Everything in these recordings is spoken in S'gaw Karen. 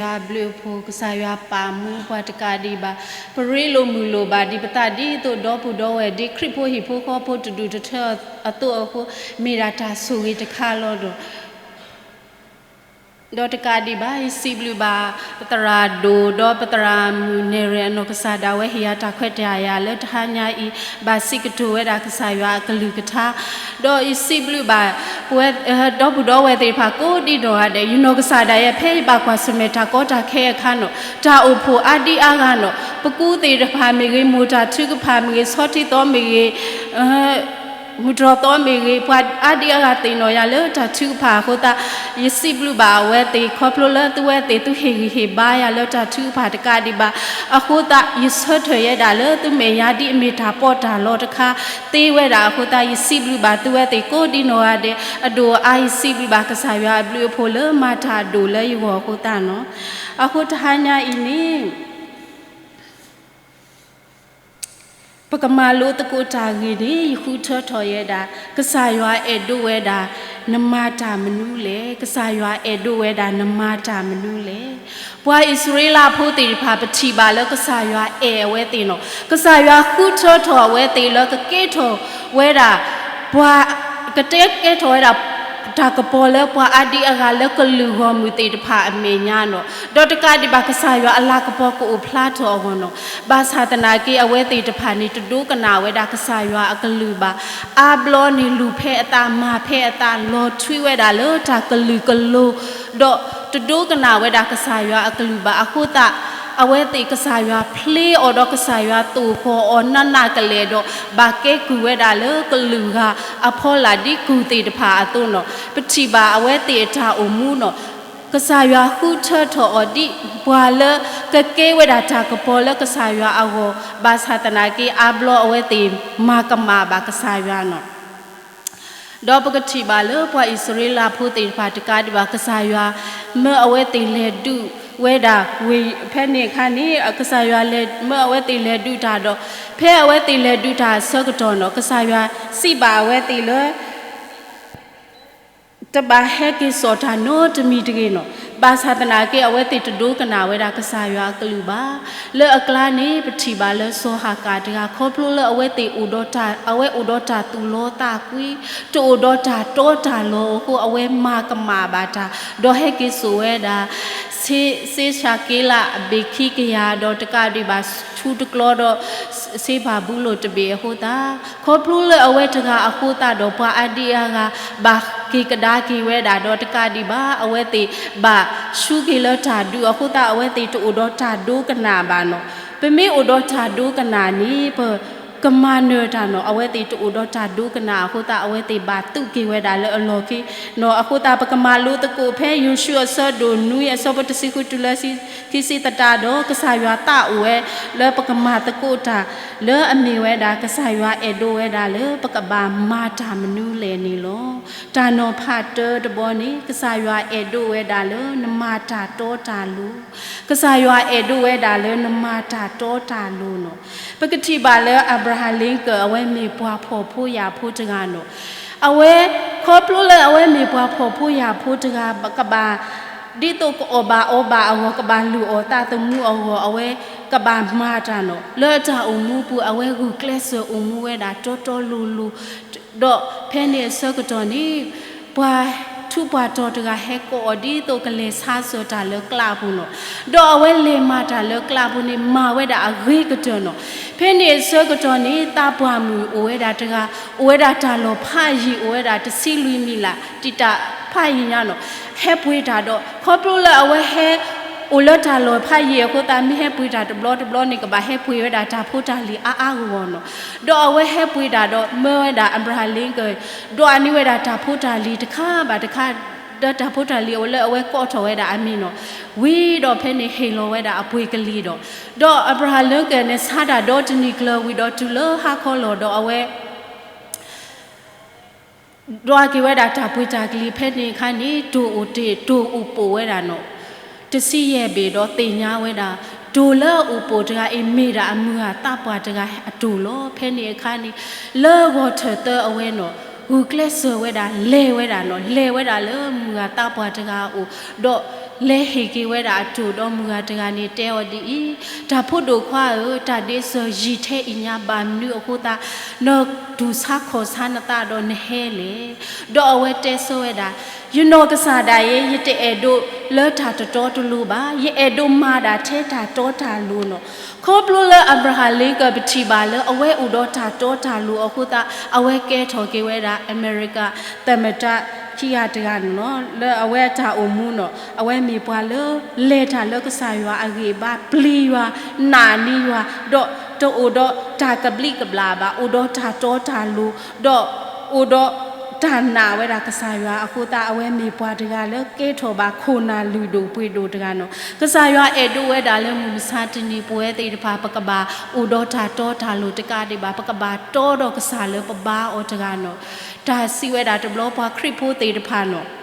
ကစၢ်ယွၤအဘျုးအဖှိၣ် ကစၢ်ယွၤပာ်မူပှၤတကးဒံးဘၣ်, ပရ့လိာ်မုာ်လိာ်ဘၣ်ဒံးပသးဒ်သိးဒီပုၢ်ဒီဝဲၢ် ဒ်ခရံာ်ဖိဟံၣ်ဖိဃီဖိတဒူၣ်တထၢအသိးအဃိ, မ့ၢ်ဒၣ်တၢ်ဆိၣ်ဂ့ၤတခါလီၤဒီး ဒီးတကးဒံးဘၣ် ယစံးဘျုးဘၣ် ပသရၣ်ဒိၣ် ဒီးပသရၣ်မုၣ်နဲၣ်ရွဲၣ်အနီၢ်ကစၢ်ဒၣ်ဝဲ ဟ့ၣ်ယၤတၢ်ခွဲးတၢ်ယာ်လၢတဟါညါအံၤ ဘၣ်စံးကတိၤဝဲဒၣ်ကစၢ်ယွၤအကလုၢ်ကထါ, ဒီးယစံးဘျုးဘၣ် ပဝဲ ဒီပုၢ်ဒီဝဲၢ်သ့ၣ်တဖၣ် ကိးဒံးနီၢ်ဂၤဒဲး ယနီၢ်ကစၢ်ဒၣ်ယဲ ဖဲယဘၣ်ကွၢ်ဆၢၣ်မဲာ်တၢ်ကီတၢ်ခဲအခါနီၤ တၢ်အိၣ်ဖှိၣ်အါဒံအါဂၤနီၤ ပကူသ့ၣ်တဖၣ်မ့ၢ်ဂ့ၤ မိၢ်တၢ်ထုကဖၣ်မ့ၢ်ဂ့ၤ ဆီထံသီမ့ၢ်ဂ့ၤ မုၢ်တြီၢ်သီမ့ၢ်ဂ့ၤ ပှၤအါဒံအါဂၤသ့ၣ်နီၣ်ယၤလၢတၢ်ထုကဖၣ်အဃိသတး ယစံးဘျုးဘၣ်အဝဲသ့ၣ် ခီဖျိလၢသုဝဲသ့ၣ်သုဟ့ၣ်ဂံၢ်ဟ့ၣ်ဘါယၤလၢတၢ်ထုကဖၣ်တကးဒံးဘၣ်အဃိသတး ယဆၢထၢၣ်ယဲဒၣ်လၢသုမဲာ်ညါဒ်အမ့ၢ်တၢ်ပီးတၢ်လီတခါသ့ဝဲဒၣ်အဃိသတး ယစံးဘျုးဘၣ်သုဝဲသ့ၣ်ကိးဒံးနီၢ်ဂၤဒဲး အဒိၣ်အါယစံးဘျုးဘၣ်ကစၢ်ယွၤအဘျုးအဖှိၣ်လၢမၤတၢ်အဒိၣ်လၢယဂီၢ်အဃိသတး အဃိတဟါညါအံၤန့ၣ် ပကမၤလိသကိးတၢ်ဂ့ၢ်န့ၣ် ယဃုထၢထီၣ်ယဲဒၣ် ကစၢ်ယွၤအဲၣ်ဒိးဝဲဒၣ် နမၤတၢ်မနုၤလဲၣ်. ကစၢ်ယွၤအဲၣ်ဒိးဝဲဒၣ် နမၤတၢ်မနုၤလဲၣ်. ပှၤအံၣ်စရ့လးဖိသ့ၣ်တဖၣ် ပထံၣ်ဘၣ်လၢကစၢ်ယွၤအဲၣ်အဝဲသ့ၣ်နီၤ ကစၢ်ယွၤဃုထၢထီၣ်အဝဲသ့ၣ်လၢကကဲထီၣ်ဝဲဒၣ် ပှၤ ကတဲကဲထီၣ်ဝဲဒၣ် တၢ်ကပီၤလၢပှၤအါဒံအါဂၤလၢကလုၢ်ဂီၢ်မုၢ်သ့ၣ်တဖၣ်အမဲာ်ညါနီၤ ဒီးတကးဒံးဘၣ်ကစၢ်ယွၤအလၤကပီၤကအိၣ်ဖျါထီၣ်အဂီၢ်နီၤ ဘၣ်ဆၣ်သနာ်က့အဝဲသ့ၣ်တဖၣ်န့ၣ် တဒိကနၣ်ဝဲဒၣ်ကစၢ်ယွၤအကလုၢ်ဘၣ်. အါဘျီန့ၣ်လူၤဖဲအသး မၤဖဲအသး လီၤထွံဝဲဒၣ်လၢတၢ်ကလုာ်ကလိၤ ဒီးတဒိကနၣ်ဝဲဒၣ်ကစၢ်ယွၤအကလုၢ်ဘၣ်အဃိသတး အဝဲသ့ၣ်ကစၢ်ယွၤဖျ့အီၤဒီးကစၢ်ယွၤသိၣ်ဃီၤအီၤနးနးကလဲာ်ဒီး ဘၣ်ကဲကုၢ်ဝဲဒၣ်လၢကလုာ်ဂၤအဖီလာ်ဒ်ကုၢ်သ့ၣ်တဖၣ်အသိးနီၤ ပထံၣ်ဘၣ်အဝဲသ့ၣ်အတၢ်အိၣ်မူနီၤ ကစၢ်ယွၤဃုထၢထီၣ်အီၤဒ်ပှၤလၢကကဲဝဲဒၣ်တၢ်ကပီၤလၢကစၢ်ယွၤအဂီၢ် ဘၣ်ဆၣ်သနာ်က့အါဘျီအဝဲသ့ၣ်မၤကမၣ်ဘၣ်ကစၢ်ယွၤနီၤ ဒီးပကထံၣ်ဘၣ်လၢပှၤအံၣ်စရ့လးဖိသ့ၣ်တဖၣ်တကးဒံးဘၣ် ကစၢ်ယွၤမၢအဝဲသ့ၣ်လဲၤဒုးဝဲဒၣ်ဝ့ၢ် ဖဲန့ၣ်အခါန့ၣ် ကစၢ်ယွၤမၢအဝဲသ့ၣ်လဲၤဒုးတၢ်ဒီး ဖဲအဝဲသ့ၣ်လဲၤဒုးတၢ်အဆၢကတီၢ်နီၤ ကစၢ်ယွၤစံးဘၣ်အဝဲသ့ၣ်လၢ တဘၣ်ဟဲက့ၤစိာ်တၢ်နီတမံၤတဂ့ၤနီၤ ဘၣ်ဆၣ်သနာ်က့ အဝဲသ့ၣ်တဒိကနၣ်ဝဲဒၣ်ကစၢ်ယွၤအကလုၢ်ဘၣ်. လၢအကျါန့ၣ် ပထံၣ်ဘၣ်လၢစီၤဟၤကၣ်တဂၤ ခီဖျိလၢအဝဲသ့ၣ်အိၣ်ဒီးတၢ် အဝဲအိၣ်ဒီးတၢ်သူၣ်လီသးကွံ, တအိၣ်ဒီးတၢ်တီတၢ်လိၤအဃိ အဝဲမၤကမၣ်ဘၣ်တၢ် ဒီးဟဲက့ၤစိာ်ဝဲဒၣ် စ့ စ့ၡက့လးအဘ့ၣ်ခံကယၤ ဒီးတကးဒံးဘၣ် ထူတကျီဒီး စ့ဖးဘူလိၣ်တဘ့ၣ်အဃိသတး, ခီဖျိလၢအဝဲတဂၤအဃိသတးဒီး ပှၤအါဒံအါဂၤ ဘၣ်က့ၤကဒါက့ၤဝဲဒၣ်ဒီးတကးဒံးဘၣ် အဝဲသ့ၣ်ဘၣ်ဆူက့ၤလၢတၢ်ဒုးအဃိသတး အဝဲသ့ၣ်တအိၣ်ဒီးတၢ်ဒိကနၣ်ဘၣ်နီၤ. ပမ့ၢ်အိၣ်ဒီးတၢ်ဒိကနၣ်န့ၣ် ပကမၤနၢၤတၢ်နီၤ. အဝဲသ့ၣ်တအိၣ်ဒီးတၢ်ဒိကနၣ်အဃိသတး အဝဲသ့ၣ်ဘၣ်သုးက့ၤဝဲဒၣ်လၢအလီၢ်ခံနီၤ. အဃိသတး ပကမၤလိသကိးဖဲယိၤၡူအဆၢဒိၣ်နွံအဆၢဖိတဆံဃုတုၤလၢခံဆံသတးဒီး ကစၢ်ယွၤသးအိၣ်ဝဲလၢပကမၤသကိးတၢ်လၢအမ့ၢ်ဝဲဒၣ် ကစၢ်ယွၤအဲၣ်ဒိးဝဲဒၣ်လၢပကဘၣ်မၤတၢ်မနုၤလဲၣ်န့ၣ်လီၤ. တၢ်နီၤဖးတၢတဘီန့ၣ် ကစၢ်ယွၤအဲၣ်ဒိးဝဲဒၣ်လၢနမၤတၢ်တီတၢ်လိၤ, ကစၢ်ယွၤအဲၣ်ဒိးဝဲဒၣ်လၢနမၤတၢ်တီတၢ်လိၤနီၤ. ပကထံၣ်ဘၣ်လၢ Abraham Lincoln အဝဲမ့ၢ်ပှၤဖှီၣ်ဖိယာ်ဖိတဂၤနီၤ. အဝဲ ခီဖျိလၢအဝဲမ့ၢ်ပှၤဖှီၣ်ဖိယာ်ဖိတဂၤ ကဘၣ် ဒ်သိးကအီၣ်ဘၣ်အီဘၣ်အဂီၢ် ကဘၣ်လုၢ်အီၣ်သးသမူအဂီၢ် အဝဲကဘၣ်မၤတၢ်နီၤ. လၢအတၢ်အိၣ်မူပူၤ အဝဲဂုာ်ကျဲးစၢးအိၣ်မူဝဲဒၣ်တီတီလိၤလိၤ ဒီးဖဲန့ၣ်အဆၢကတီၢ်န့ၣ် ပှၤထူးပှၤတီၤတဂၤဟဲကိးအီၤ ဒ်သိးကလဲၤဆါစၢၤတၢ်လၢကျးအပူၤနီၤ. ဒီးအဝဲလဲၤမၤတၢ်လၢကျးပူၤန့ၣ် မၤဝဲဒၣ်အဂ့ၤကတၢၢ်နီၤ. ဖဲန့ၣ်အဆၢကတီၢ်န့ၣ် သးပှၢ်မုၣ်အိၣ်ဝဲဒၣ်တဂၤ အိၣ်ဝဲဒၣ်တၢ်လီၢ်ဖးယံၤ အိၣ်ဝဲဒၣ်တဆံလွံၢ်မံလး တံာ်တာ်ဖးယံၤညါနီၤ. ဟဲပှ့ၤတၢ်ဒီး ခီဖျိလၢအဝဲဟဲ အိၣ်လၢတၢ်လီၢ်ဖးယံၤအဃိသတး မ့ၢ်ဟဲပှ့ၤတၢ်တဘျီတဘျီန့ၣ် ကဘၣ်ဟဲပှ့ၤဝဲဒၣ်တၢ်ဖိတၢ်လံၤအါအါဂီၢ်ဂီၢ်နီၤ. ဒီးအဝဲဟဲပှ့ၤတၢ်ဒီး မၢဝဲဒၣ် Abraham Lincoln ဒိးန့ၢ်ဝဲဒၣ်တၢ်ဖိတၢ်လံၤတခါဘၣ်တခါ ဒီးတၢ်ဖိတၢ်လံၤအိၣ်လၢအဝဲကိးထီၣ်ဝဲဒၣ်အမံၤနီၤ. ဝံၤဒီးဖဲန့ၣ်ဟ့ၣ်လီၤဝဲဒၣ်အပှ့ၤကလံၤဒီး ဒီး Abraham Lincoln န့ၣ် ဆါတၢ်ဒီတနံၤကျၢၤဝံၤဒီးတုၤလၢဟါခီလီၤဒီးအဝဲ ဒွးက့ၤဝဲဒၣ်တၢ်ပှ့ၤတၢ်ကလံၤဖဲန့ၣ်အခါန့ၣ် တိၢ်အိၣ်တ့ၢ် တိၢ်အိၣ်ပိာ်ဝဲဒၣ်နီၤ တဆံယဲၢ်ဘ့ၣ်ဒီးသ့ၣ်ညါဝဲဒၣ် တိၢ်လၢအအိၣ်ပိာ်တဂၤအံၤ မ့ၢ်ဒၣ်အမုၢ်ဂၤသးပှၢ်တဂၤအတိၢ်လီၤ. ဖဲန့ၣ်အခါန့ၣ် လၢဂီၤထၢၣ်သၢအဝဲနီၤ ဂုာ်ကျဲးစၢးဝဲဒၣ် လဲၤဝဲဒၣ်နီၤ လဲၤဝဲဒၣ်လၢမုၢ်ဂၤသးပှၢ်တဂၤအအိၣ် ဒီး လဲၤဟ့ၣ်က့ၤဝဲဒၣ်အတိၢ်ဒီးမုၢ်ဂၤတဂၤန့ၣ်တဲအီၤဒ်အံၤ, တၢ်ဖိဒိၣ်ခွါဧၢ, တၢ်ဒ့စၢၤယံာ်ထဲအံၤညါဘၣ်မနုၤအဃိသတး, နတူၢ်ဆါခီၣ်ဆါနသးဒီးနဟဲလဲၣ်. ဒီးအဝဲတဲဆိဝဲဒၣ်, ယနီၢ်ကစၢ်ဒၣ်ယဲ ယတအဲၣ်ဒိးလၢတၢ်တတီတလိၤဘၣ်, ယအဲၣ်ဒိးမၤဒၣ်ထဲတၢ်တီတၢ်လိၤနီၤ. ခီဖျိလၢ Abraham Lincoln ပထံၣ်ဘၣ်လၢအဝဲအိၣ်ဒီးတၢ်တီတၢ်လိၤအဃိသတး, အဝဲကဲထီၣ်က့ၤဝဲဒၣ် အမဲရကၤ သမ္မတ ခံဂၤတဂၤန့ၣ်လီၤ. လၢအဝဲအတၢ်အိၣ်မူနီၤ, အဝဲမ့ၢ်ပှၤလၢ လဲၤတၢ်လၢကစၢ်ယွၤအဂံၢ်အဘါ, ပျံၤယွၤ, နာ်န့ၢ်ယွၤ, ဒီးတအိၣ်ဒီးတၢ်ကဘျံးကဘျၣ်ဘၣ်, အိၣ်ဒီးတၢ်တီတၢ်လိၤ, ဒီးအိၣ်ဒီးတၢ်နာ်ဝဲဒၣ်ကစၢ်ယွၤအဃိသတး, အဝဲမ့ၢ်ပှၤတဂၤလၢကဲထီၣ်ဘၣ်ခိၣ်နၢ်လုၢ်ဒိၣ်ပှ့ၤဒိၣ်တဂၤနီၤ. ကစၢ်ယွၤအဲၣ်ဒိးဝဲဒၣ်လၢမုၢ်မဆါတနံၤ ပဝဲသ့ၣ်တဖၣ် ပကဘၣ်အိၣ်ဒီးတၢ်တီတၢ်လိၤတကးဒံးဘၣ်, ပကဘၣ်တီဒီးကစၢ်လၢပဘါအီၤတဂၤနီၤ. တၢ်စံးဝဲဒၣ်တဘျီ ပှၤခရံာ်ဖိသ့ၣ်တဖၣ်နီၤ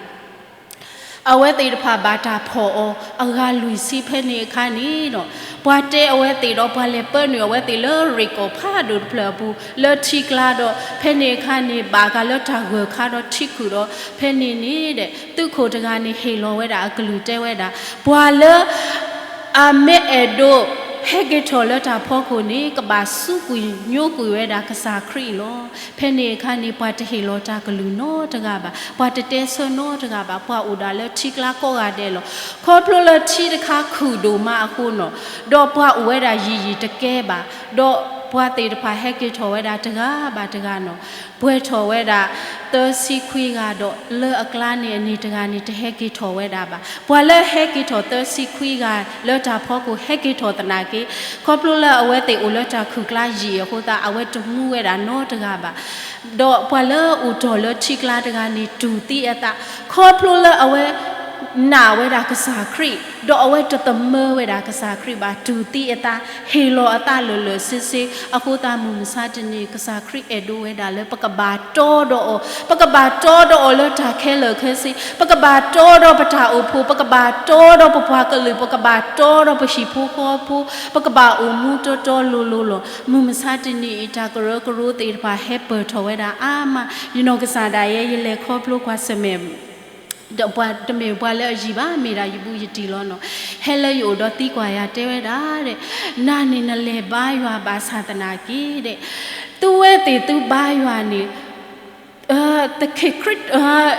အဝဲသ့ၣ်တဖၣ်ဘၣ်တၢ်ဖီၣ်အီၤ အဂၤလွံၢ်ဆံဖဲန့ၣ်အခါန့ၣ်ဒီး, ပှၤတဲအဝဲသ့ၣ်ဒီး ပှၤလဲၤပၢနုာ်အဝဲသ့ၣ်လၢရ့ၣ်ကီၢ်ဖးဒိၣ်တဖျၢၣ်အပူၤ လၢထံကျါဒီး ဖဲန့ၣ်အခါန့ၣ် ဘၣ်ဃးလၢတၢ်ဂၢၢ်ခါဒီးထံခုၣ်ဒီး ဖဲန့ၣ်န့ၣ်ဒီး သုးခိၣ်တဂၤန့ၣ်ဟ့ၣ်လီၤဝဲဒၣ်အကလုၢ်တဲဝဲဒၣ်, ပှၤလၢ အမ့ၢ်အဲၣ်ဒိး ဟဲက့ၤထီၣ်လၢတၢ်ဖီခိၣ်န့ၣ် ကဘၣ်စူးကွံာ်ညိကွံာ်ဝဲဒၣ်ကစၢ်ခရံာ်လီၤ. ဖဲန့ၣ်အခါန့ၣ် ပှၤတဟ့ၣ်လီၤတၢ်ကလုၢ်နီတဂၤဘၣ်, ပှၤတတဲဆၢနီတဂၤဘၣ်, ပှၤအိၣ်ဒၣ်လၢထံကျါကိးဂၤဒဲးလီၤ. ခီဖျိလၢထံတခါခုၣ်ဒိၣ်မးအဃိနီၤ, ဒီးပှၤအိၣ်ဝဲဒၣ်ယံာ်ယံာ်တကဲဘၣ်, ဒီးပှၤသ့ၣ်တဖၣ်ဟဲက့ၤထီၣ်ဝဲဒၣ်တဂၤဘၣ်တဂၤနီၤ ပှဲၤထီၣ်ဝဲဒၣ် သၢဆံခွံဂၤဒီး လၢအကျါန့ၣ်အန့ၣ်တဂၤန့ၣ် တဟဲက့ၤထီၣ်ဝဲဒၣ်ဘၣ်. ပှၤလၢဟဲက့ၤထီၣ်သၢဆံခွံဂၤ လၢတၢ်ဖီခိၣ်ဟဲက့ၤထီၣ်သနာ်က့, ခီဖျိလၢအဝဲသ့ၣ်အိၣ်လၢတၢ်ခုၣ်ကျါယံာ်အဃိသတး အဝဲတမူဝဲဒၣ်နီတဂၤဘၣ်. ဒီးပှၤလၢအိၣ်တ့ၢ်လၢထံကျါတဂၤန့ၣ် တူၢ်သံအသး, ခီဖျိလၢအဝဲ နာ်ဝဲဒၣ်ကစၢ်ခရံာ်, ဒီးအဝဲတသမၢဝဲဒၣ်ကစၢ်ခရံာ်ဘၣ်, တူၢ်သံအသး, ဟ့ၣ်လီၤအသးလၢာ်လၢာ်ဆ့ဆ့, အဃိသတးမုၢ်မဆါတနံၤ ကစၢ်ခရံာ်အဲၣ်ဒိးဝဲဒၣ်လၢ ပကဘၣ်တီဒီးအီၤ, ပကဘၣ်တီဒီးအီၤလၢတၢ်ခဲလၢာ်ခဲဆ့, ပကဘၣ်တီဒီးပတၢ်အိၣ်ဖှိၣ်, ပကဘၣ်တီဒီးပပှၤကလုာ်, ပကဘၣ်တီဒီးပဟံၣ်ဖိဃီဖိ, ပကဘၣ်အိၣ်မူတီတီလိၤလိၤလီၤ. မုၢ်မဆါတနံၤအံၤ တၢ်ကရၢကရိသ့ၣ်တဖၣ်ဟဲပၢၢ်ထီၣ်ဝဲဒၣ်အါမး, ယနီၢ်ကစၢ်ဒၣ်ယဲ ယလဲၤခီဖျိကွၢ်ဆၢၣ်မဲာ် ဒီးပှၤတမ့ၢ်ပှၤလၢအယံၤဘၣ်, မ့ၢ်ဒၣ်ယဘူးယတံၢ်လီၤနီၤ. ဟဲလၢယအိၣ်ဒီးသံကွၢ်ယၤတဲဝဲဒၣ်ဒီး, နၤန့ၣ်နလဲၤဘါယွၤဘၣ်ဆၣ်သနာ်က့ဒီး, သုဝဲသ့ၣ်သုဘါယွၤန့ၣ်, သခ့ခရံာ်,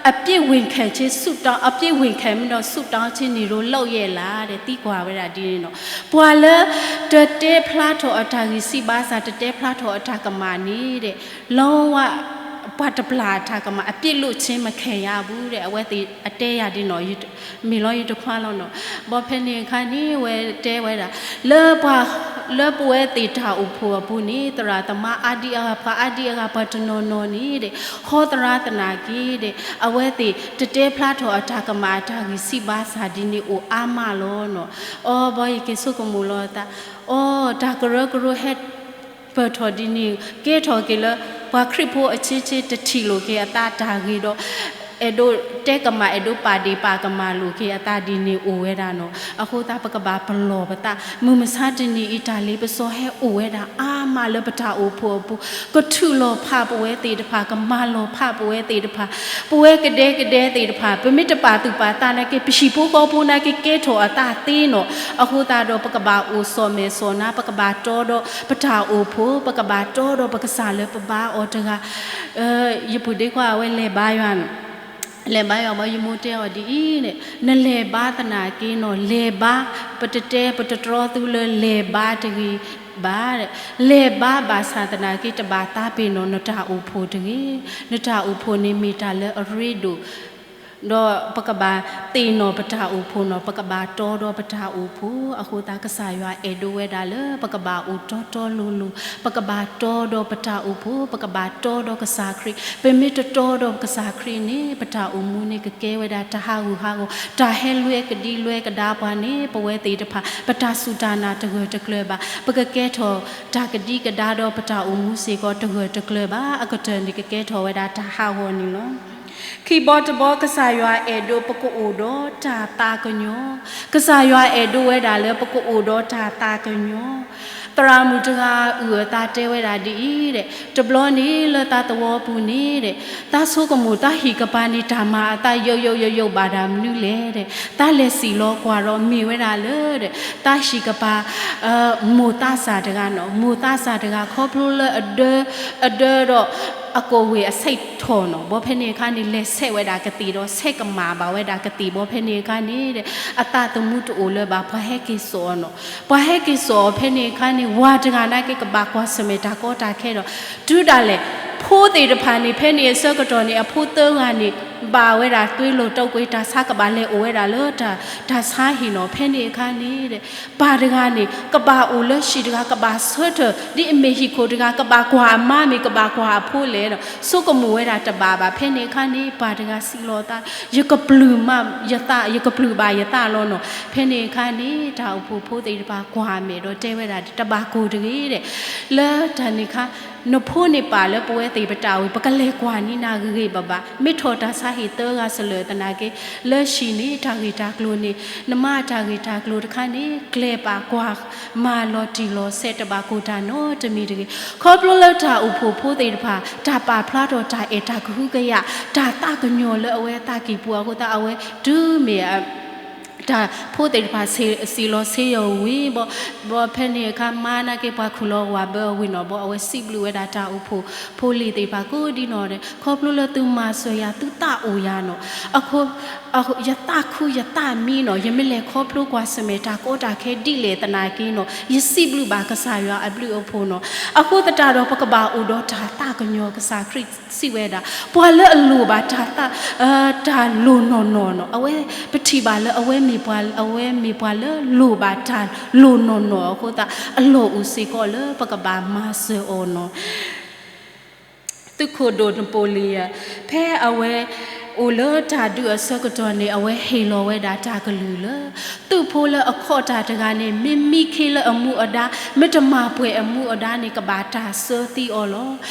အပြစ်ဝင်ခဲ့ခြင်း, ဆုတောင်း, အပြစ်ဝင်ခဲ့ပြီးတော့ ဆုတောင်းခြင်း နေလို့လုပ်ရဲ့လား ဒီးသံကွၢ်ဝဲဒၣ်ဒ်န့ၣ်နီၤ. ပှၤလၢတတဲဖျါထီၣ်အတၢ်ဂံၢ်စၢ်ဘါစၢ်, တတဲဖျါထီၣ်အတၢ်ကမၣ်န့ၣ်ဒီး လီဝါ ပှၤတပျၢ်အတၢ်ကမၣ် အပြစ်လွတ်ခြင်း မခံရဘူး ဒီး အဝဲသ့ၣ်အတဲယၤဒ်နီၤ, မ့ၢ်လီၤယတခွါလီၤနီၤ. ဘီဖဲန့ၣ်အခါန့ၣ် အဝဲတဲဝဲဒၣ် လၢပှၤ, လၢပဝဲသ့ၣ်တၢ်အိၣ်ဖှိၣ်အပူၤန့ၣ် သရၣ်သမါအါဒံအါဂၤ ပှၤအါဒံအါဂၤ ပှၤတနီၤနီၤန့ၣ်ဒီး ဟီသရၣ်သနာ်က့ဒီး အဝဲသ့ၣ်တတဲဖျါထီၣ်အတၢ်ကမၣ် အတၢ်ဂံၢ်စၢ်ဘါစၢ်ဒ်န့ၣ်အိၣ်အါမးလီၤနီၤ. အီ ဘီယက့ၤဆိကမိၣ်လီၤသး, အီ တၢ်ကရၢကရိဟဲ ပၢၢ်ထီၣ်ဒ်န့ၣ် ကဲထီၣ်က့ၤလၢ ပှၤခရံာ်ဖိအဆ့ဆ့ တထံၣ်လိာ်က့ၤအသးတၢ်ဂ့ၤဒီး အဲၣ်ဒိးတဲကမၣ် အဲၣ်ဒိးပာ်ဒ့ၣ်ပာ်ကမၣ်လိာ်က့ၤအသးဒ်န့ၣ်အိၣ်ဝဲဒၣ်နီၤ. အဃိသတး ပကဘၣ်ပလီၢ်ပသး, မုၢ်မဆါတနံၤအံၤ တၢ်လ့ပစီဟဲအိၣ်ဝဲဒၣ်အါမးလၢပတၢ်အိၣ်ဖှိၣ်အပူၤ, ကထုးလီၤဖးပဝဲသ့ၣ်တဖၣ်, ကမၤလီၤဖးပဝဲသ့ၣ်တဖၣ်, ပဝဲကဒဲကဒဲသ့ၣ်တဖၣ် ပမ့ၢ်တပာ်သူၣ်ပာ်သးနာ်က့ ပဟံၣ်ဖိဃီဖိနာ်က့ ကဲထီၣ်အသးသ့နီၤ. အဃိသတးဒီး ပကဘၣ်အိၣ်စီၣ်မဲာ်စီၣ်နါ, ပကဘၣ်တီဒီးပတၢ်အိၣ်ဖှိၣ်, ပကဘၣ်တီဒီးပကစၢ်လၢပဘါအီၤတဂၤ. ယပုၢ်ဒ့ခွါအဝဲလဲၤဘါယွၤ, လဲၤဘါယွၤဘီ ယမိၢ်တဲအီၤဒ်အံၤန့ၣ်, နလဲၤဘါသနာ်က့နီၤ, လဲၤဘါ, ပတတဲပတတြီသုလၢလဲၤဘါတဂ့ၤဘၣ်, လဲၤဘါဘၣ်ဆၣ်သနာ်က့ တဘၣ်သးပ့ၤနီၣ်နတၢ်အိၣ်ဖှိၣ်တဂ့ၤ, နတၢ်အိၣ်ဖှိၣ်န့ၣ်မ့ၢ်တၢ်လၢအရ့ဒိၣ် ဒီးပကဘၣ်သ့ၣ်နီၣ်ပတၢ်အိၣ်ဖှိၣ်နီၤ, ပကဘၣ်တီဒီးပတၢ်အိၣ်ဖှိၣ်. အဃိသတး ကစၢ်ယွၤအဲၣ်ဒိးဝဲဒၣ်လၢ ပကဘၣ်အိၣ်တီတီလိၤလိၤ, ပကဘၣ်တီဒီးပတၢ်အိၣ်ဖှိၣ်, ပကဘၣ်တီဒီးကစၢ်ခရံာ်. ပမ့ၢ်တတီဒီးကစၢ်ခရံာ်န့ၣ် ပတၢ်အိၣ်မူန့ၣ်ကကဲဝဲဒၣ်တၢ်ဟးဂူာ်ဟးဂီၤ, တၢ်ဟဲလွဲကဒံလွဲကဒါပှၤန့ၣ် ပဝဲသ့ၣ်တဖၣ် ပတၢ်စူၢ်တၢ်နာ်တဂၢၢ်တကျၢၤဘၣ်. ပကကဲထီၣ်တၢ်ကဒံကဒါဒီးပတၢ်အိၣ်မူစ့ၢ်ကီးတဂၢၢ်တကျၢၤဘၣ်. အကတၢၢ်န့ၣ်ကကဲထီၣ်ဝဲဒၣ်တၢ်ဟးဂီၤန့ၣ်လီၤ. ခံဘီတဘီ ကစၢ်ယွၤအဲၣ်ဒိးပကအိၣ်ဒီးတၢ်သးကညီၤ, ကစၢ်ယွၤအဲၣ်ဒိးဝဲဒၣ်လၢပကအိၣ်ဒီးတၢ်သးကညီၤ. သရၣ်မုၣ်တဂၤအုၣ်အသးတဲဝဲဒၣ်ဒ်အံၤဒဲး, တဘျီန့ၣ်လၢသးသဝီပူၤန့ၣ်ဒဲး, သးဆိကမိၣ်သးဟံၣ်ကပၤန့ၣ် တၢ်မၤအသးယိယိယိယိဘၣ်တၢ်မနုၤလဲၣ်ဒဲး, သးလဲၤစံၣ်လီၤကွၢ်ဒီးမ့ၢ်ဝဲဒၣ်လၢဒဲး, သးဟံၣ်ကပၤ မိၢ်သးစၢ်တဂၤနီၤ, မိၢ်သးစၢ်တဂၤ ခီဖျိလၢအဒၢ, အဒၢဒီး အကိၣ်ဝ့ၢ်အဆဲးထီၣ်နီၤ, ဘီဖဲန့ၣ်အခါန့ၣ် လဲၤဆဲးဝဲဒၣ်ကသံၣ်ဒီး ဆဲးကမၣ်ဘၣ်ဝဲဒၣ်ကသံၣ် ဘီဖဲန့ၣ်အခါန့ၣ်ဒဲး, အသးသမူတအိၣ်လၢၤဘၣ် ပှၤဟဲက့ၤစိာ်အီၤနီၤ, ပှၤဟဲက့ၤစိာ်အီၤဖဲန့ၣ်အခါန့ၣ် ဝၤတဂၤနာ်က့ကဘၣ်ကွၢ်ဆၢၣ်မဲာ်တၢ်ကီတၢ်ခဲဒီး, တုၤဒၣ်လဲာ် ဖိသ့ၣ်တဖၣ်န့ၣ် ဖဲန့ၣ်အဆၢကတီၢ်န့ၣ် အဖိသၢဂၤန့ၣ် ဘၣ်ဝဲဒၣ် သွေးလွန်တုပ်ကွေး တၢ်ဆါကဘၣ်လဲၤအိၣ်ဝဲဒၣ်လၢတၢ်, တၢ်ဆါဟံၣ်နီၤ, ဖဲန့ၣ်အခါန့ၣ်ဒဲး ပၢ်တဂၤန့ၣ် ကဘၣ်အိၣ်လၢဟံၣ်တဂၤ ကဘၣ်ဆၢထၢၣ် ဒ်အမ့ၢ်ဟံၣ်ခိၣ်တဂၤ ကဘၣ်ကွၢ်အမါမ့ၢ် ကဘၣ်ကွၢ်အဖိလဲၣ်ဒီး ဆိကမိၣ်ဝဲဒၣ်တဘၣ်ဘၣ်. ဖဲန့ၣ်အခါန့ၣ် ပၢ်တဂၤစံးလီၤသး, ယကပျုၢ်မးယသး, ယကပျုၢ်ဘၣ်ယသးလီၤနီၤ. ဖဲန့ၣ်အခါန့ၣ် တၢ်အိၣ်ဖှိၣ်ဖိသ့ၣ်တဖၣ်ကွၢ်မဲာ်ဒီးတဲဝဲဒၣ် တဘၣ်ကိၢ်တဂ့ၤဒဲး, လၢတၢ်န့ၣ်အခါ နဖိန့ၣ်ပာ်လၢပဝဲသ့ၣ်ပတၢ်အိၣ်ဝဲ ပကလဲၤကွၢ်န့ၢ်နၤဂ့ၤဂ့ၤဘၣ်ဘၣ်, မ့ၢ်ထီၣ်တၢ်ဆါဟံၣ်သၢဂၤစလၢာ်သနာ်က့ လၢဟံၣ်န့ၣ် တၢ်ဂ့ၢ်တၢ်ကျိၤန့ၣ် နမါအတၢ်ဂ့ၢ်တၢ်ကျိၤတခါန့ၣ် ကျဲၤပာ်ကွၢ်မၤလီၤတံၢ်လီၤဆဲး တဘၣ်ကိၢ်တၢ်နီတမံၤတဂ့ၤ. ခီဖျိလၢတၢ်အိၣ်ဖှိၣ်ဖိသ့ၣ်တဖၣ် တၢ်ပာ်ဖျါထီၣ်တၢ်အဲၣ်တၢ်ကဟုကယာ် တၢ်သးကညီၤလၢအဝဲသးကံၢ်ပူၤအဃိသတး အဝဲတုၤမ့ၢ် တၢ်ဖိသ့ၣ်တဖၣ်စံၣ်လီၤဆ့ယီၤဝံၤဘီ, ဘီဖဲန့ၣ်အခါ မါနာ်က့ပှၤခူၣ်လီၤဝၤဘၢအဝ့ၢ်နီၤ, ဘီအဝဲစံးဘျုးဝဲဒၣ်တၢ်အိၣ်ဖှိၣ်ဖိလံၤသ့ၣ်တဖၣ်ကိးဒ်နီၢ်ဒဲး, ခီဖျိလၢသုမၤစၢၤယၤ သုသးအိၣ်ယၤနီၤ, အဃိ ယသးခုယသးမံနီၤ, ယမ့ၢ်လဲၤခီဖျိကွၢ်ဆၢၣ်မဲာ်တၢ်ကီတၢ်ခဲဒ်လဲၣ်သနာ်က့နီၤ, ယစံးဘျုးဘၣ်ကစၢ်ယွၤအဘျုးအဖှိၣ်နီၤ. အဃိသတးဒီး ပကဘၣ်အိၣ်ဒီးတၢ်သးကညီၤ ကစၢ်ခရံာ်စံးဝဲဒၣ် ပှၤလၢအလိၣ်ဘၣ်တၢ်သး တၢ်လိၣ်နီၢ်နီၢ်နီၤ, အဝဲ ပထံၣ်ဘၣ်လၢအဝဲမ့ၢ်ပှၤ အဝဲမ့ၢ်ပှၤလၢလိၣ်ဘၣ်တၢ်လိၣ်နီၢ်နီၢ်အဃိသတး အလီၢ်အိၣ်စ့ၢ်ကီးလၢပကဘၣ်မၤစၢၤအီၤနီၤ. သုးခိၣ်ဒိၣ်နပိၣ်လံယၢၣ် ဖဲအဝဲအိၣ်လၢတၢ်ဒုးအဆၢကတီၢ်န့ၣ် အဝဲဟ့ၣ်လီၤဝဲဒၣ်တၢ်ကလုၢ်လၢ သုးဖိလၢအခီၣ်တၢ်တဂၤန့ၣ် မ့ၢ်မံခ့လၢအမူအဒါ မ့ၢ်တမၤပှဲၤအမူအဒါန့ၣ် ကဘၣ်တၢ်ဆၢသံအီၤလီၤ.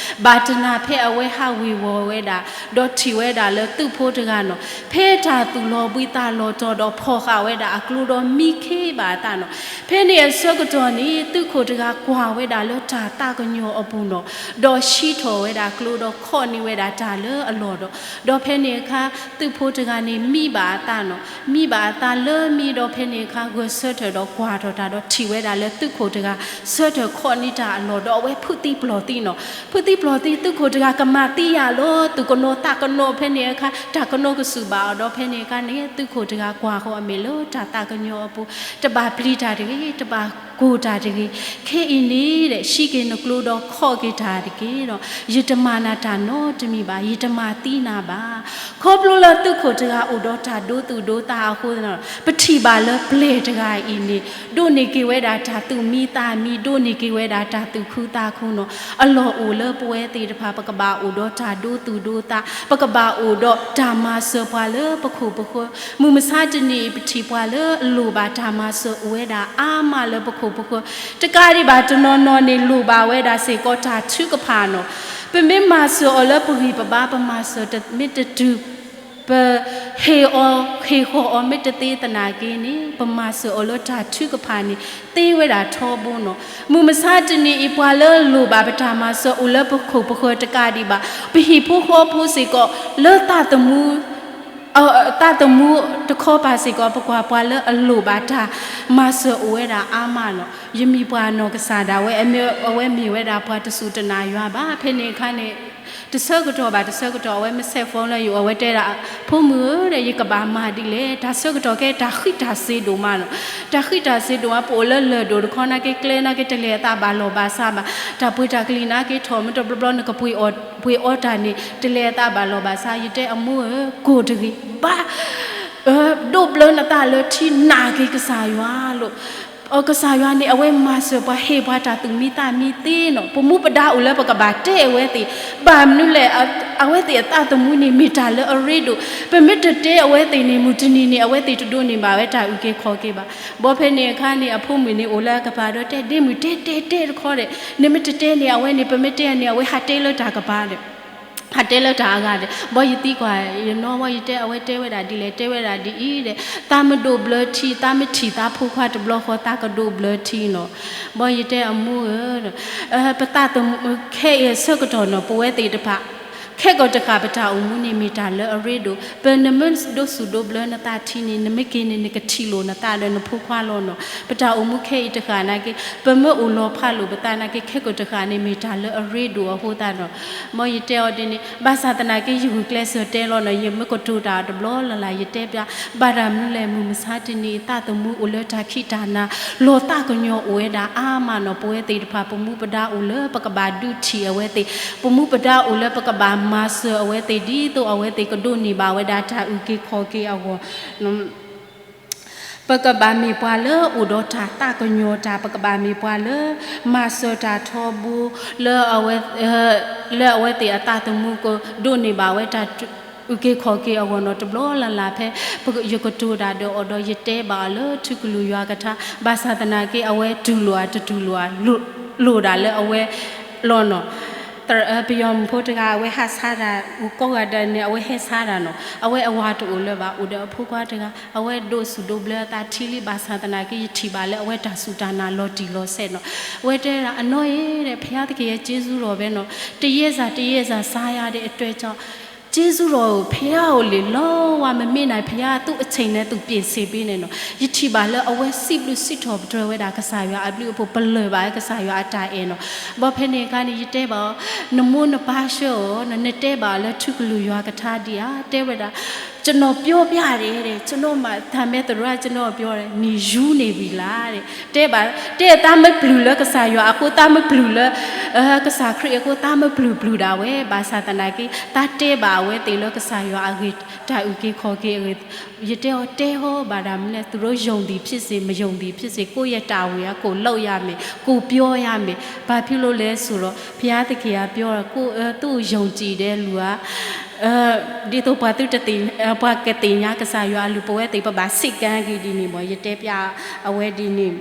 ဘၣ်တနၤဖဲအဝဲဟးဝ့ၤဝီၤဝဲဒၣ် ဒီးထံၣ်ဝဲဒၣ်လၢသုးဖိတဂၤနီၤ ဖဲတၢ်သူၣ်လီၤဘှံးသးလီၤတီၤဒီးဖီၣ်ဃာ်ဝဲဒၣ်အကျိဒီးမံခ့ဘၣ်အသးနီၤ. ဖဲန့ၣ်အဆၢကတီၢ်န့ၣ် သုးခိၣ်တဂၤကွၢ်ဝဲဒၣ်လၢတၢ်သးကညီၤအပူၤနီၤ ဒီးဟံးထီၣ်ဝဲဒၣ်ကျိဒီးခီၣ်န့ၢ်ဝဲဒၣ်တၢ်လၢအလီၢ်ဒီး ဒီးဖဲန့ၣ်အခါ သုးဖိတဂၤန့ၣ်မံဘၣ်အသးနီၤ. မံဘၣ်အသးလၢမံဒီးဖဲန့ၣ်အခါ ဂဲၤဆၢထၢၣ်ဒီးကွၢ်ထီၣ်တၢ်ဒီးထံၣ်ဝဲဒၣ်လၢသုးခိၣ်တဂၤ ဆၢထၢၣ်ခီၣ်န့ၢ်တၢ်အလီၢ်ဒီးအဝဲဖုးသံပျီၢ်သံနီၤ. ဖုးသံပျီၢ်သံ သုးခိၣ်တဂၤကမၤသံယၤလီၤ. သူၣ်ကနိးသးကနိးဖဲန့ၣ်အခါ တၢ်ကနိးကစုာ်ဘၣ်အီၤဒီးဖဲန့ၣ်အခါန့ၣ် သုးခိၣ်တဂၤကွၢ်ဃီအမဲာ်လၢတၢ်သးကညီၤအပူၤ တဘၣ်ပျံၤတၢ်တဂ့ၤ တဘၣ်ကိၢ်တၢ်တဂ့ၤ ခဲအံၤန့ၣ် ဟံးက့ၤနကျိဒီးခီၣ်က့ၤတၢ်တက့ၢ်ဒီး ယတမၤနၤတၢ်နီတမံၤဘၣ် ယတမၤသံနၤဘၣ်. ခီဖျိလၢသုးခိၣ်တဂၤအိၣ်ဒီးတၢ်ဒိသူၣ်ဒိသးအဃိသတး ပထံၣ်ဘၣ်လၢပျဲၢ်တဂၤအံၤန့ၣ် ဒိးန့ၢ်က့ၤဝဲဒၣ်တၢ်သူၣ်မံသးမံ ဒိးန့ၢ်က့ၤဝဲဒၣ်တၢ်သူၣ်ခုသးခုနီၤ. အလီၢ်အိၣ်လၢပဝဲသ့ၣ်တဖၣ် ပကဘၣ်အိၣ်ဒီးတၢ်ဒိသူၣ်ဒိသး ပကဘၣ်အိၣ်ဒီးတၢ်မၤစၢၤပှၤလၢပခိၣ်ပဃၢၤ မုၢ်မဆါတနံၤအံၤ ပထံၣ်ပှၤလၢအလိၣ်ဘၣ်တၢ်မၤစၢၤအိၣ်ဝဲဒၣ်အါမးလၢပခိၣ်ပဃၢၤ တကးဒံးဘၣ်တနီၤနီၤန့ၣ် လိၣ်ဘၣ်ဝဲဒၣ်စ့ၢ်ကီးတၢ်ထုကဖၣ်နီၤ. ပမ့ၢ်မၤစၢၤအီၤလၢပဂံၢ်ပဘါ ပမၤစၢၤမ့ၢ်တတုၤ ပဟ့ၣ်အီၤ ဟ့ၣ်ဃီၤအီၤမ့ၢ်တသ့သနာ်က့န့ၣ် ပမၤစၢၤအီၤလၢတၢ်ထုကဖၣ်န့ၣ် သ့ဝဲဒၣ်ထီဘိနီၤ. မုၢ်မဆါတနံၤအံၤ ပှၤလၢအလိၣ်ဘၣ်ပတၢ်မၤစၢၤအိၣ်လၢပခိၣ်ပဃၢၤတကးဒံးဘၣ် ပဟံၣ်ဖိဃီဖိစ့ၢ်ကီး လၢသးသမူ သးသမူတခီပၤစ့ၢ်ကီး ပကွၢ်ပှၤလၢအလိၣ်ဘၣ်တၢ်မၤစၢၤအိၣ်ဝဲဒၣ်အါမးနီၤ. ယမ့ၢ်ပှၤနီၢ်ကစၢ်ဒၣ်ဝဲ အဝဲမ့ၢ်ဝဲဒၣ်ပှၤတစူၢ်တနာ်ယွၤဘၣ်. ဖဲန့ၣ်အခါန့ၣ် တဆၢကတီၢ်ဘၣ်တဆၢကတီၢ် အဝဲမ့ၢ်ဆဲး phone လၢယအိၣ် အဝဲတဲဒၣ် ဖိမုၣ်ဧၢ ယကဘၣ်မၤဒ်လဲၣ် တၢ်ဆၢကတီၢ်ခဲ တၢ်ဃံးတၢ်စ့ဒိၣ်မးနီၤ. တၢ်ဃံးတၢ်စ့ဒိၣ်မး ပအိၣ်လၢလၢၢ်ဒိၣ်တခီနာ်က့ ကျဲနာ်က့ တလဲၤအသးဘၣ်လီၢ်ဘၣ်စးဘၣ်. တၢ်ပှ့ၤတၢ်ကလံၤနာ်က့ထီၣ် မ့ၢ်တဘျီဘျီ နကပှ့ၤအီတၢ်န့ၣ် တလဲၤအသးဘၣ်လီၢ်ဘၣ်စး ယတဲအမိၢ်ဧၢ ကိၢ်တဂ့ၤ ဘၣ် ဒိးဘျၢနသးလၢထံ နာ်က့ၤကစၢ်ယွၤလိၤ. ကစၢ်ယွၤန့ၣ် အဝဲမၤစၢၤပှၤ ဟ့ၣ်ပှၤတၢ်သူၣ်မံသးမံသ့နီၤ. ပမူပဒါအိၣ်လၢပကဘၣ်တဲအဝဲသ့ၣ် ဘၣ်မနုၤလဲၣ် အဝဲသ့ၣ်အသးသမူန့ၣ် မ့ၢ်တၢ်လၢအရ့ဒိၣ်. ပမ့ၢ်တတဲအဝဲသ့ၣ်န့ၣ် မုၢ်တနံၤန့ၣ် အဝဲသ့ၣ်တဒိးန့ၢ်ဘၣ်ဝဲတၢ်အုၣ်က့ၤခီၣ်က့ၤဘၣ်. ဘီဖဲန့ၣ်အခါန့ၣ် အဖိမုၣ်န့ၣ်အိၣ်လၢအကပၤဒီးတဲ ဒ့မုၣ်တဲတဲတဲတခီဒီး နမ့ၢ်တတဲန့ၣ် အဝဲန့ၣ် ပမ့ၢ်တဲန့ၣ် အဝဲဟးတဲလၢတၢ်ကပၤဒီး ဖးတဲလၢတၢ်အဂၤဒီး ဘီယသံကွၢ် ယနီၢ်ဘီယတဲ အဝဲတဲဝဲဒၣ်ဒ်လဲၣ် တဲဝဲဒၣ်ဒ်အံၤဒီး သးမ့ၢ်ဒိးဘျၢထံ သးမ့ၢ်ထံၣ်သးဖိခွါတဘျီဃီ သးကဒိးဘျၢထံနီၤ. ဘီယတဲအမိၢ်ဧၢ, ပသးသမူခဲအံၤအဆၢကတီၢ်နီၤ ပဝဲသ့ၣ်တဖၣ် ခဲကီးတဃၣ်ပတၢ်အိၣ်မူန့ၣ်မ့ၢ်တၢ်လၢအရ့ဒိၣ်, ပနမ့ၢ်ဒိးစူၣ်ဒိးဘျၢနသးထံန့ၣ် နမ့ၢ်က့ၤန့ၣ် နကထံၣ်လိာ်နသးဒီးနဖိခွါလီၤနီၤ. ပတၢ်အိၣ်မူခဲအံၤတဃၣ်နာ်က့ ပမ့ၢ်အိၣ်လီၤဖးလိာ်ပသးနာ်က့ ခဲကီးတဃၣ်န့ၣ်မ့ၢ်တၢ်လၢအရ့ဒိၣ်အဃိသတးနီၤ. မ်ယတဲအီၤဒ်န့ၣ် ဘၣ်ဆၣ်သနာ်က့ ယဂုာ်ကျဲးစၢးတဲလီၤနီၤ ယမ့ၢ်ကတိၤတၢ်တဘျီလၢ်လၢ် ယတဲပျး ဘၣ်တၢ်မနုၤလဲၣ် မုၢ်မဆါတနံၤ သးသမူအိၣ်လၢတၢ်ခံးတၢ်နၤ လီၤသးကညီၤအိၣ်ဝဲဒၣ်အါမးနီၤ. ပဝဲသ့ၣ်တဖၣ် ပမူပဒါအိၣ်လၢပကဘၣ်ဒုးထံၣ်အဝဲသ့ၣ်, ပမူပဒါအိၣ်လၢပကဘၣ်မၤစၢၤအဝဲသ့ၣ် ဒ်သိးအဝဲသ့ၣ်ကဒိးန့ၢ်ဘၣ်ဝဲဒၣ်တၢ်အုၣ်က့ၤခီၣ်က့ၤအဂီၢ် ပကဘၣ်မ့ၢ်ပှၤလၢအိၣ်ဒီးတၢ်သးကညီၤတၢ်, ပကဘၣ်မ့ၢ်ပှၤလၢ မၤစၢၤတၢ်ထီဘိ လၢအဝဲ လၢအဝဲသ့ၣ်အသးသမူကဒိးန့ၢ်ဘၣ်ဝဲတၢ် အုၣ်က့ၤခီၣ်က့ၤအဂီၢ်နီၤ. တဘျီလၢ်လၢ်ဖဲ ယကတိၤတၢ်ဒီးအီၤဒီး ယတဲဘၣ်အီၤလၢထူကလုၢ်ယွၤကထါ, ဘၣ်ဆၣ်သနာ်က့ အဝဲတူၢ်လိာ်အတတူၢ်လိာ်ဧါ လိၣ်ဒၣ်လၢအဝဲလီၤနီၤ. ပယီၤမုၣ်ဖိတဂၤ အဝဲဟးဆါတၢ် အိၣ်ကိးဂၤဒဲးန့ၣ် အဝဲဟဲဆါတၢ်နီၤ. အဝဲအဝၤတအိၣ်လၢၤဘၣ် အိၣ်ဒီးအဖိခွါတဂၤ, အဝဲဒိးစူၣ်ဒိးဘျၢအသးထံလံ ဘၣ်ဆၣ်သနာ်က့ ယထံၣ်ဘၣ်လၢအဝဲတၢ်စူၢ်တၢ်နာ်လီၤတံၢ်လီၤဆဲးနီၤ. အဝဲတဲဒၣ် အနီၢ်အံၤဒီး ဘုရားသခင်ရဲ့ကျေးဇူးတော်ပဲနီၤ, တရက်စာ တစ်ရက်စာ စားရတဲ့အတွက်ကြောင့် ကျေးဇူးတော်ကို ဘုရားကိုလေ လုံးဝမမေ့နိုင်, ဘုရားသူ့အချိန်နဲ့သူပြင်ဆင်ပေးနေနော်. ယထံၣ်ဘၣ်လၢအဝဲစံးဘျုးစံးထီၣ်ပတြၢၤဝဲဒၣ်ကစၢ်ယွၤအဘျုးအဖှိၣ်, ပလၢၢ်ဘၣ်ကစၢ်ယွၤအတၢ်အဲၣ်နော်. ဘီဖဲန့ၣ်အခါန့ၣ် ယတဲဘၣ်အီၤ, နမိၢ်နပၢ်ဆှၢအီၤ, နတဲဘၣ်အီၤလၢထူကလုၢ်ယွၤကထါဒံးဧါ, တဲဝဲဒၣ် ကျွန်တော်ပြောပြတယ်တဲ့, ကျွန်တော်မှာ တမ့ၢ်သရၣ် ကျွန်တော်ပြောတယ်, နယူးနေပြီလားတဲ့, တဲဘၣ်, တဲသးမ့ၢ်ပျုၢ်လၢကစၢ်ယွၤအဃိ, သးမ့ၢ်ပျုၢ်လၢ ကစၢ်ခရံာ်အဃိ, သးမ့ၢ်ပျုၢ်ပျုၢ်ဒၣ်ဝဲ, ဘၣ်ဆၣ်သနာ်က့ သးတဲဘၣ်အဝဲသ့ၣ်လၢကစၢ်ယွၤအဂ့ၢ်, တၢ်အုၣ်က့ၤခီၣ်က့ၤအဂ့ၢ်, ယတဲအီၤတဲဟီဘၣ်ဒၣ်မနုၤလဲၣ်, သူတို့ယုံသည်ဖြစ်စေ မယုံသည်ဖြစ်စေ ကိုယ့်ရဲ့တာဝန်က ကိုယ်လုပ်ရမယ်, ကိုယ်ပြောရမယ်, ဘာဖြစ်လို့လဲဆိုတော့ ဘုရားသခင်ကပြောတာ, ကိုယ့် သူ့ကိုယုံကြည်တဲ့လူက ဒ်သိးပှၤသုတသ့ၣ် ပှၤကသ့ၣ်ညါကစၢ်ယွၤအလုၢ် ပဝဲသ့ၣ်ပဘၣ်စံးကါက့ၤဒ်န့ၣ်မ့ၢ် ယတဲပျးအဝဲဒ်န့ၣ်.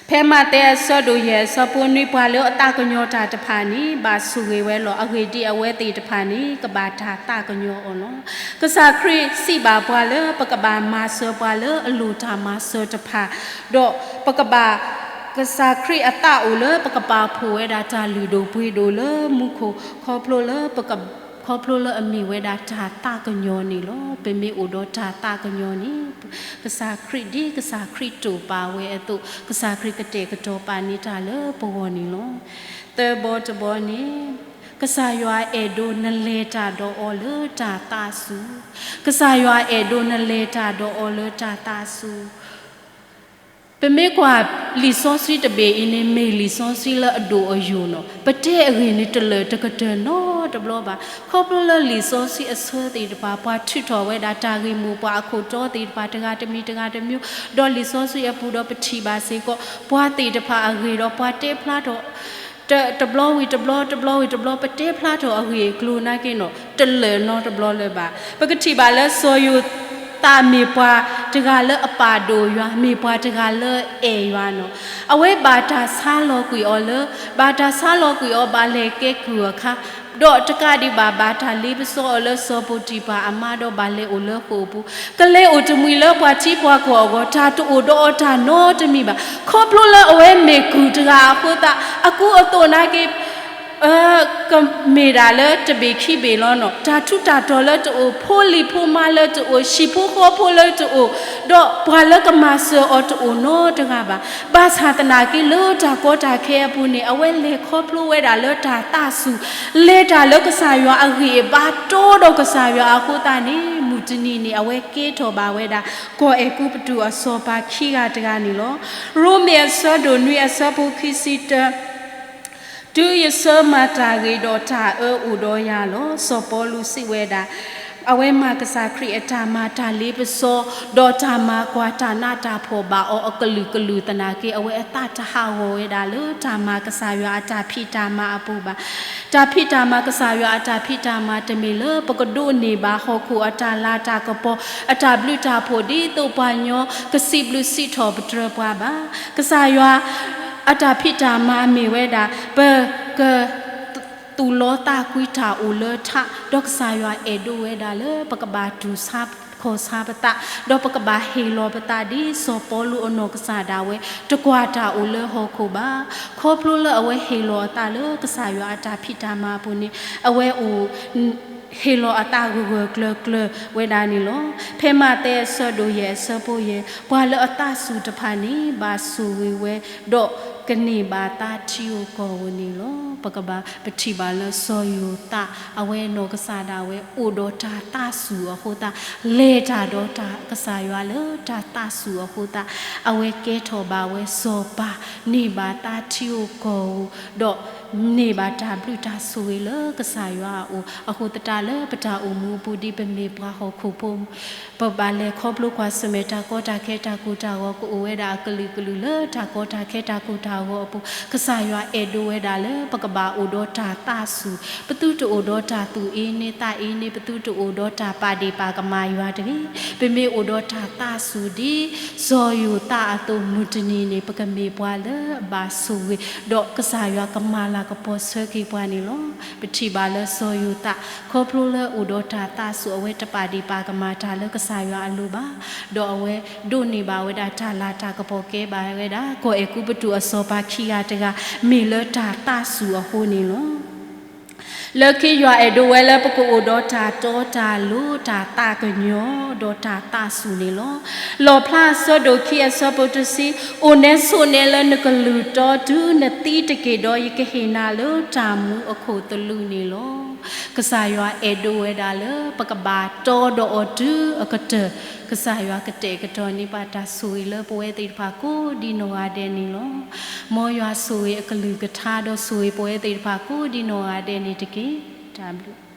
ဖဲမးသဲအဆၢဒိၣ်ယဲၢ်အဆၢဖိနွံ ပှၤလၢအသးကညီၤတၢ်တဖၣ်န့ၣ် ဘၣ်ဆိၣ်ဂ့ၤဝဲလီၤ. အဂ့ၢ်ဒ်အံၤ, အဝဲသ့ၣ်တဖၣ်န့ၣ် ကဘၣ်တၢ်သးကညီၤအီၤလီၤ. ကစၢ်ခရံာ်စံးဘၣ်ပှၤလၢပကဘၣ်မၤစၢၤပှၤလၢအလိၣ်တၢ်မၤစၢၤတဖၣ်, ဒီးပကဘၣ် ကစၢ်ခရံာ်အသးအိၣ်လၢပကပာ်ဖှိၣ်ဝဲဒၣ်တၢ်လုၢ်ဒိၣ်ပှ့ၤဒိၣ်လၢမူခိၣ် ခီဖျိလၢ ခီဖျိလၢအမ့ၢ်ဝဲဒၣ်တၢ်သးကညီၤန့ၣ်လီၤ. ပမ့ၢ်အိၣ်ဒီးတၢ်သးကညီၤန့ၣ် ကစၢ်ခရံာ်ဒ်ကစၢ်ခရံာ်တိာ်ပာ်ဝဲအသိး ကစၢ်ခရံာ်ကတဲာ်ကတီၤပာ်န့ၢ်တၢ်လၢပဂီၢ်န့ၣ်လီၤ. သၢဘီတဘီန့ၣ် ကစၢ်ယွၤအဲၣ်ဒိးနလဲၤတၢ်ဒီးအီၤလၢတၢ်သးစူၤ, ကစၢ်ယွၤအဲၣ်ဒိးနလဲၤတၢ်ဒီးအီၤလၢတၢ်သးစူၤ ပမ့ၢ်ကွၢ်လံာ်စီဆှံတဘ့ၣ်အံၤန့ၣ် မ့ၢ်လံာ်စီဆှံလၢအဒိၣ်အယိာ်နီၤ. ပတဲအဂ့ၢ်န့ၣ် တလၢာ်တကတၢၢ်နီတဘျီဘၣ်. ခီဖျိလၢလံာ်စီဆှံအဆၢသ့ၣ်တဖၣ် ပှၤထုးထီၣ်ဝဲဒၣ်တၢ်ဂ့ၢ်မိၢ်ပှၢ် အခိၣ်တီသ့ၣ်တဖၣ် တဂၤတမံၤတဂၤတမျိုး, ဒီးလံာ်စီဆှံအပူၤဒီးပထံၣ်ဘၣ်စ့ၢ်ကီး ပှၤသ့ၣ်တဖၣ်အဂ့ၢ်ဒီးပှၤတဲဖျါထီၣ် တဘျီဝံၤတဘျီ တဘျီဝံၤတဘျီ ပတဲဖျါထီၣ်အဂ့ၢ်အကျိၤနာ်က့နီၤ တလၢာ်နီတဘျီလၢၤဘၣ်. ပကထံၣ်ဘၣ်လၢစီၤယိၤသးမ့ၢ်ပှၤတဂၤလၢအပာ်ဒိၣ်ယွၤ, မ့ၢ်ပှၤတဂၤလၢအအဲၣ်ယွၤနီၤ. အဝဲဘၣ်တၢ်ဆါလီၤကွံာ်အီၤလၢ, ဘၣ်တၢ်ဆါလီၤကွံာ်အီၤ ဘၣ်လဲၤကဲကုၢ်အခါ ဒီးတကးဒံးဘၣ် ဘၣ်တၢ်လ့ပစီအီၤလၢစီၤပီတံၤဖၢ်အမါဒီးဘၣ်လဲၤအိၣ်လၢဃိာ်အပူၤ, ကလဲၤအိၣ်တမှံၤလၢပှၤထံပှၤကီၢ်အဂီၢ် တၢ်တအိၣ်ဒီးအီၤတၢ်နီတမံၤဘၣ်. ခီဖျိလၢအဝဲမ့ၢ်ကုၢ်တဂၤအဃိသတး အကူအသိးနာ်က့ ကမ့ၢ်ဒၣ်လၢတဘ့ၣ်ခံဘ့ၣ်လီၤနီၤ. တၢ်ထူးတၢ်တီၤလၢတအိၣ်, ဖိလံၤဖိမါလၢတအိၣ်, ဟံၣ်ဖိဃီဖိလၢတအိၣ်, ဒီးပှၤလၢကမၤစၢၤအီၤတအိၣ်နီတဂၤဘၣ်. ဘၣ်ဆၣ်သနာ်က့လၢတၢ်ကီတၢ်ခဲအပူၤန့ၣ် အဝဲလဲၤခီဖျိဝဲဒၣ်လၢတၢ်သးစူၤ, လဲၤတၢ်လၢကစၢ်ယွၤအဂံၢ်အဘါတီဒီးကစၢ်ယွၤအဃိသတးန့ၣ် မုၢ်တနံၤန့ၣ် အဝဲကဲထီၣ်ဘၣ်ဝဲဒၣ် ကီၢ်အဲၤကူပတူးအစီၤပၤခံဂၤတဂၤန့ၣ်လီၤ. ရိမ့ၤအဆၢဒိၣ်နွံအဆၢဖိခံဆံတၢ တုၤယဆၢမၤတၢ်ဂ့ၤဒီး တၢ်အၢအိၣ်ဒီးယၤလီၤ. စီၤပီလူးစံးဝဲဒၣ်, အဝဲမၤကစၢ်ခရံာ်အတၢ်မၤတၢ်လ့ပစီ, ဒီးတၢ်မၤကွၢ်တၢ်နးတၢ်ဖှီၣ်ဘၣ်အီၤအကလုာ်ကလုာ်သနာ်က့ အဝဲအသးတဟးဂီၤဝဲဒၣ်လၢတၢ်မၤကစၢ်ယွၤအတၢ်ဖံးတၢ်မၤအပူၤဘၣ်. တၢ်ဖံးတၢ်မၤ ကစၢ်ယွၤအတၢ်ဖံးတၢ်မၤ တမ့ၢ်လၢပကဒိးန့ၢ်ဘၣ်ဟီၣ်ခိၣ်အတၢ်လၤတၢ်ကပီၤ အတၢ်ဘျုးတၢ်ဖှိၣ် ဒ်သိးပှၤညီကစံးဘျုးစံးထီၣ်ပတြၢၤပှၤဘၣ်. ကစၢ်ယွၤအတၢ်ဖံးတၢ်မၤမ့ၢ်ဝဲဒၣ် ပက သူၣ်လီသးကွံတၢ်အိၣ်လၢထး, ဒီးကစၢ်ယွၤအဲၣ်ဒိးဝဲဒၣ်လၢပကဘၣ်တူၢ်ဆါခီၣ်ဆါပသး, ဒီးပကဘၣ်ဟ့ၣ်လီၤပသးဒ်စီၤပီလူးအနီၢ်ကစၢ်ဒၣ်ဝဲ, တကွၢ်တၢ်အိၣ်လၢဟီၣ်ခိၣ်ဘၣ်. ခီဖျိလၢအဝဲဟ့ၣ်လီၤအသးလၢကစၢ်ယွၤအတၢ်ဖံးတၢ်မၤအပူၤန့ၣ်, အဝဲအိၣ် ဟ့ၣ်လီၤအသးဂၢၢ်ဂၢၢ်ကျၢၤကျၢၤဝဲဒၣ်န့ၣ်လီၤ. ဖဲမးသဲအဆၢဒိၣ်ယဲၢ်အဆၢဖိယဲၢ်, ပှၤလၢအသးစူၤတဖၣ်န့ၣ် ဘၣ်ဆိၣ်ဂ့ၤဝဲ, ဒီးကန့ၢ်ဘၣ်သါထံဧိၤကီၢ်ဧိၤန့ၣ်လီၤ. ပကဘၣ်ပထံၣ်ဘၣ်လၢစီၤယိၤသး အဝဲနီၢ်ကစၢ်ဒၣ်ဝဲ အိၣ်ဒီးတၢ်သးစူၤအဃိသတး, လဲၤတၢ်ဒီးတၢ်ကစၢ်ယွၤလၢတၢ်သးစူၤအဃိသတး, အဝဲကဲထီၣ်ဘၣ်ဝဲစီၤပၤ, န့ၢ်ဘၣ်သါထံဧိၤကီၢ်ဧိၤ, ဒီး န့ၢ်ဘၣ်တၢ်ဘျုးတၢ်ဆိၣ်ဂ့ၤလၢကစၢ်ယွၤအအိၣ်, အဃိသတးလၢပတၢ်အိၣ်မူအပူၤ ဒ်ပမ့ၢ်ပှၤဟီၣ်ခိၣ်ဖိ, ပဘၣ်လဲၤခီဖျိကွၢ်ဆၢၣ်မဲာ်တၢ်ကီတၢ်ခဲတၢ်ကိၢ်တၢ်ဂီၤ ကအိၣ်ဝဲဒၣ်အကလုာ်ကလုာ်လၢတၢ်ကီတၢ်ခဲတၢ်ကိၢ်တၢ်ဂီၤအပူၤ, ကစၢ်ယွၤအဲၣ်ဒိးဝဲဒၣ်လၢပကဘၣ်အိၣ်ဒီးတၢ်သးစူၤ, ပသုတအိၣ်ဒီးတၢ်သူၣ်အ့န့သးအ့န့, ပသုတအိၣ်ဒီးတၢ်ပာ်ဒ့ၣ်ပာ်ကမၣ်ယွၤတဂ့ၤ. ပမ့ၢ်အိၣ်ဒီးတၢ်သးစူၤဒ် စီၤယိၤသးအသိး မုၢ်တနံၤန့ၣ် ပကမ့ၢ်ပှၤလၢအဘၣ်ဆိၣ်ဂ့ၤ, ဒီးကစၢ်ယွၤကမၤလၤကပီၤဆၢက့ၤပှၤန့ၣ်လီၤ. ပထံၣ်ဘၣ်လၢစီၤယိၤသး ခီဖျိလၢအိၣ်ဒီးတၢ်သးစူၤ အဝဲတပာ်ဒ့ၣ်ပာ်ကမၣ်တၢ်လၢကစၢ်ယွၤအလိၤဘၣ်, ဒီးအဝဲဒိးန့ၢ်ဘၣ်ဝဲဒၣ်တၢ်လၤတၢ်ကပီၤ ကဲဘၣ်ဝဲဒၣ် ကီၢ်အဲၤကူပတူးအစီၤပၤခံဂၤတဂၤ မ့ၢ်လၢတၢ်သးစူၤအဃိန့ၣ်လီၤ. လၢခံယွၤအဲၣ်ဒိးဝဲလၢပကအိၣ်ဒီးတၢ်တီတၢ်လိၤ တၢ်သးကညီၤ ဒီးတၢ်သးစူၤန့ၣ်လီၤ. လီၣ်ဖျါအဆၢဒိၣ်ခံအဆၢဖိတဆံ, အိၣ်နဲဆိးနဲလၢနကလုၢ်တီတုၤနသံတက့ၢ်, ဒီးယကဟ့ၣ်နၤလၢတၢ်မူအခိၣ်သလုးန့ၣ်လီၤ. ကစၢ်ယွၤအဲၣ်ဒိးဝဲဒၣ်လၢ ပကဘၣ်တီဒီးအီၤတုၤအကတၢၢ်, ကစၢ်ယွၤကတဲာ်ကတီၤန့ၢ်ပှၤတၢ်ဆိၣ်ဂ့ၤလၢပဝဲသ့ၣ်တဖၣ်ကိးဒ်နီၢ်ဂၤဒဲးန့ၣ်လီၤ. မ်ယွၤဆိၣ်ဂ့ၤအကလုၢ်ကထါ ဒီးဆိၣ်ဂ့ၤပဝဲသ့ၣ်တဖၣ်ကိးဒ်နီၢ်ဂၤဒဲးန့ၣ်တက့ၢ်. တၢ်ဘျုး